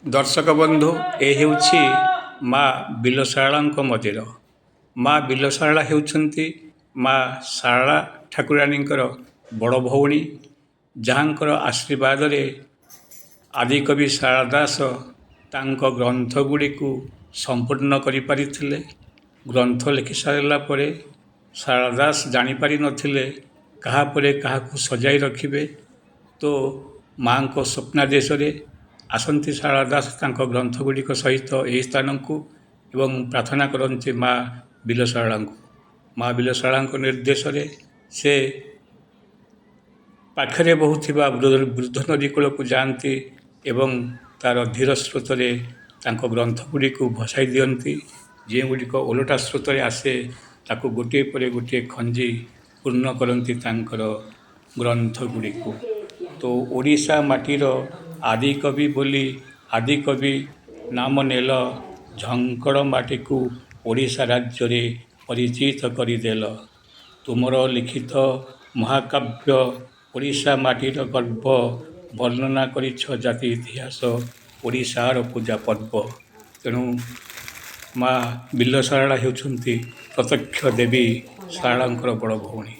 ଦର୍ଶକ ବନ୍ଧୁ, ଏ ହେଉଛି ମା ବିଲଶାରଳାଙ୍କ ମନ୍ଦିର। ମା ବିଲଶାରଳା ହେଉଛନ୍ତି ମା ଶାରଳା ଠାକୁରାଣୀଙ୍କର ବଡ଼ ଭଉଣୀ, ଯାହାଙ୍କର ଆଶୀର୍ବାଦରେ ଆଦିକବି ଶାରଳା ଦାସ ତାଙ୍କ ଗ୍ରନ୍ଥ ଗୁଡ଼ିକୁ ସମ୍ପୂର୍ଣ୍ଣ କରିପାରିଥିଲେ। ଗ୍ରନ୍ଥ ଲେଖି ସାରିଲା ପରେ ଶାରଳା ଦାସ ଜାଣିପାରିନଥିଲେ କାହା ପରେ କାହାକୁ ସଜାଇ ରଖିବେ। ତ ମାଆଙ୍କ ସ୍ୱପ୍ନାଦେଶରେ ଆସନ୍ତି ଶାରଳା ଦାସ ତାଙ୍କ ଗ୍ରନ୍ଥ ଗୁଡ଼ିକ ସହିତ ଏହି ସ୍ଥାନକୁ ଏବଂ ପ୍ରାର୍ଥନା କରନ୍ତି ମା ବିଲଶାରଳାଙ୍କୁ। ମା ବିଲଶାରଳାଙ୍କ ନିର୍ଦ୍ଦେଶରେ ସେ ପାଖରେ ବହୁଥିବା ବୃଦ୍ଧ ନଦୀ କୂଳକୁ ଯାଆନ୍ତି ଏବଂ ତା'ର ଧୀର ସ୍ରୋତରେ ତାଙ୍କ ଗ୍ରନ୍ଥ ଗୁଡ଼ିକୁ ଭସାଇ ଦିଅନ୍ତି। ଯେଉଁଗୁଡ଼ିକ ଓଲଟା ସ୍ରୋତରେ ଆସେ, ତାକୁ ଗୋଟିଏ ପରେ ଗୋଟିଏ ଖଞ୍ଜି ପୂର୍ଣ୍ଣ କରନ୍ତି ତାଙ୍କର ଗ୍ରନ୍ଥ ଗୁଡ଼ିକୁ। ତ ଓଡ଼ିଶା ମାଟିର ଆଦିକବି ବୋଲି ଆଦିକବି ନାମ ନେଲ, ଝଙ୍କଡ଼ ମାଟିକୁ ଓଡ଼ିଶା ରାଜ୍ୟରେ ପରିଚିତ କରିଦେଲ। ତୁମର ଲିଖିତ ମହାକାବ୍ୟ ଓଡ଼ିଶା ମାଟିର ଗର୍ବ, ବର୍ଣ୍ଣନା କରିଛ ଜାତି ଇତିହାସ, ଓଡ଼ିଶାର ପୂଜା ପର୍ବ। ତେଣୁ ମା ବିଲଶାରଳା ହେଉଛନ୍ତି ପ୍ରତ୍ୟକ୍ଷ ଦେବୀ ଶାରଳାଙ୍କର ବଡ଼ ଭଉଣୀ।